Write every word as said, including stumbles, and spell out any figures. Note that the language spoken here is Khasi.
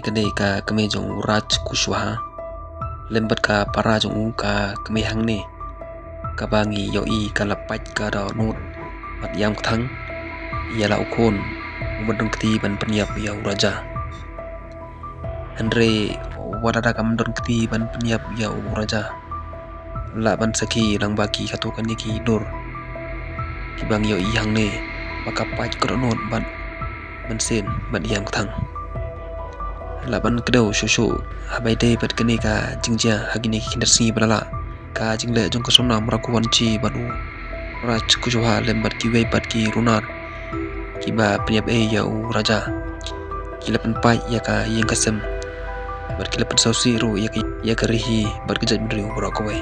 kane ka kmie jong u Raj Kushwaha lem bad ka para jong u ka kmie hangne, kaba ngi ïohi ka la pait ka dohnud bad ïam kthang ïa la u khun u ba don kti ban pynïap ïa u Raja. Hynrei wat lada kam don kti ban pynïap ïa u Raja, lah ban sakhi lang ba ki katto katne ki dur kiba ngi ïohi hangne ba ka pait ka dohnud bad mynsiem bad ïam kthang. Lah ban kdew shuh shuh haba ïadei bad kane ka jingjia ha kine ki khyndiat sngi ba la lah, ka jingleh jong ka Sonam Raghuvanshi bad u Raj Kushwaha lem bad kiwei pat ki runar kiba pynïap ei ïa u Raja, ki la pynpait ïa ka ïing ka sem bad ki la pynsngewsih ruh ïa ka, ïa ka ri hi bad ka jaitbynriew baroh kawei.